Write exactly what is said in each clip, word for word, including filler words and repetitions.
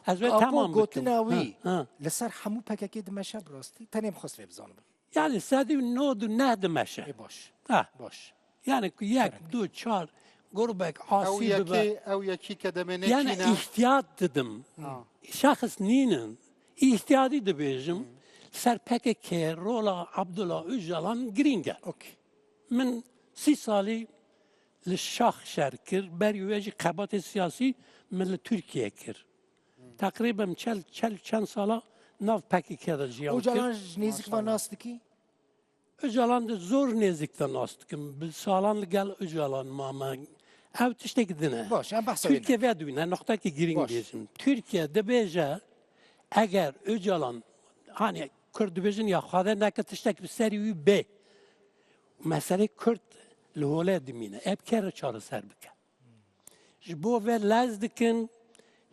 Ez wê Apo, tamam bikim. Gotina wî Ha, ha. Li ser hemû P K K dimeşe bi rastî? Tenê min xwest vê bizanim. Yani sedî û nod û neh dimeşe. Ê baş. Ha. Baş. Yani ku yek, du, çar, grubek Ew asî yekî, bibe. Ew yekî ke demê Yani nêkîne. Îhtiyat didim. Ha. Şexs nînin. Îhtiyadî dibêjim. Ser P K K rola Abdullah Öcalan girîng e. Okey. Min sî salî li şax şer kir, berî wê jî xebatê siyasî min li Tirkiye kir. Teqrîben çel, çel çend sala nav P K K de jiyan kir. Ocalan ji nêzik ve nas dikî? Ocalan de zor nêzik de nas dikim. Bi salan li gel Ocalan mame. Ev tiştek din e. Baş, em behsa wê Tirkiye ve dûne, noqtekî girîng Baş. Bêjim. Tirkiye dibêje, eger Ocalan, hani Kurd dibêjin ya xwade neke tiştek bi serî wî bê. Meselê Kurd li hole dimîne. Ev kere çareser bike. Ji bo ve lez dikin,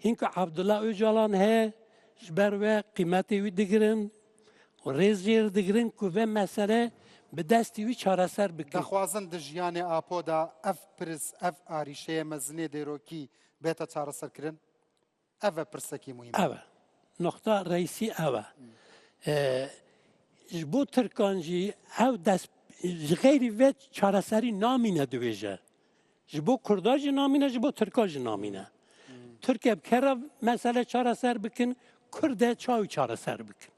hinka Abdullah Ocalan heye, ji ber ve qîmetê wî digirin û rêz jê re digirin ku ve mesele bi destî wî çareser bikin. Dixwazin di jiyanê Apo de ev pirs, ev arîşeyê mezinê dêrokî bête çareserkirin? Ev e pirsekî muhîm. Ev e. Noqta reîsî ev e. Ee, ji bo Tirkan jî ev dest, ji xeyrî ve çareserî namîne dibêje. Ji bo Kurda jî namîne, ji bo Tirka jî namîne. Tirkiye bi kera mesele çareser bikin, Kurd e çawi çareser bikin.